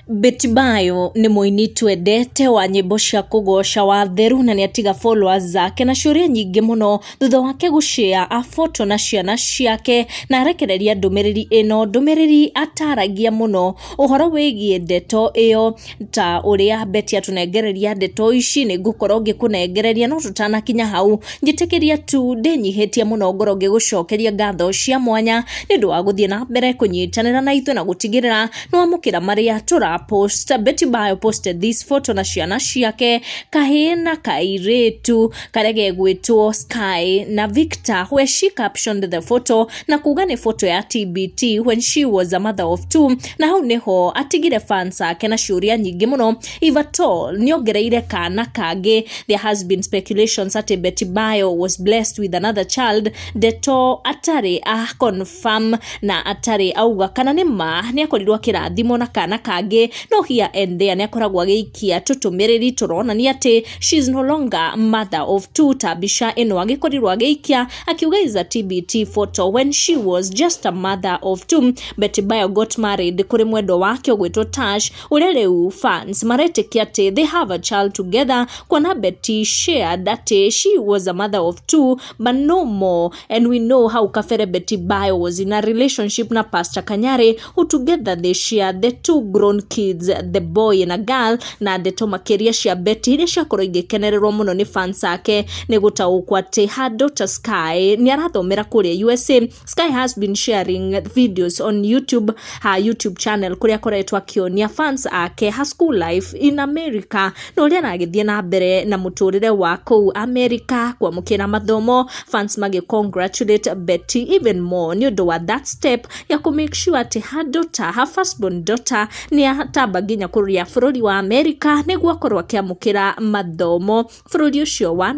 Betty Bayo nĩ mũini twendete wa nyĩmbo cia kũgoca watheru na nĩ atiga followers zake na ciũria nyingĩ mũno thutha wake gũshare a photo na ciana ciake na arekereria ndũmĩrĩri ĩno, ndũmĩrĩri ataragia mũno ũhoro wĩgiĩ ndeto ĩyo. Ta ũrĩa Betty atũnengereria ndeto ici, nĩ ngũkorwo ngĩkũnengereria, no tũtanakinya hau, njĩtĩkĩria tu ndĩnyihĩtie mũno ngorwo ngĩgũcokeria ngatho cia mwanya nĩ ũndũ wa gũthiĩ na mbere kũnyitanĩra na ithuĩ na gũtigĩrĩra nĩ wamũkĩra marĩa tũra post. Betty Bayo posted this photo na ciana ciake, kahĩĩ na kairĩtu karĩa gegwĩtwo Sky na Victor, where she captioned the photo na kuga nĩ photo ya TBT when she was a mother of two. Na hau nĩho atigire fans ake na ciũria nyingĩ mũno, if at all nĩongereire kana kangĩ. There has been speculations atĩ Betty Bayo was blessed with another child, ndeto atarĩ a confirm na atarĩ auga kana nĩ ma nĩ akorirwo akĩrathimwo na kana kangĩ. No here and there nĩ akoragwo agĩikia tũtũmĩrĩri tũronania atĩ she is no longer mother of two, ta mbica ĩno agĩkorirwo agĩikia akiuga is a TBT photo when she was just a mother of two. Betty Bayo got married kũrĩ mwendwa wake ũgwĩtwo Tash, ũrĩa rĩu fans maretĩkia atĩ they have a child together, kuona Betty shared atĩ she was a mother of two but no more. And we know how kabere Betty Bayo was in a relationship na Pastor Kanyari, who together they share the two grown kids, the boy and a girl. Na ndeto makĩria cia Betty iria ciakorwo igĩkenererwo mũno nĩ fans ake nĩ gũtaũkwo atĩ her daughter Sky nĩ arathomera kũrĩa USA. Sky has been sharing videos on YouTube, her YouTube channel, kũrĩa akoretwo akĩonia fans ake her school life in America na ũrĩa aragĩthiĩ na mbere na mũtũrĩre wa kũu America kwamũkĩra mathomo. Fans magĩ congratulate Betty even more nĩ ũndũ wa that step ya kũ make sure atĩ her daughter, her firstborn daughter, nĩ atamba nginya kũrĩa bũrũri wa America nĩguo akorwo akĩamũkĩra mathomo bũrũri ũcio wa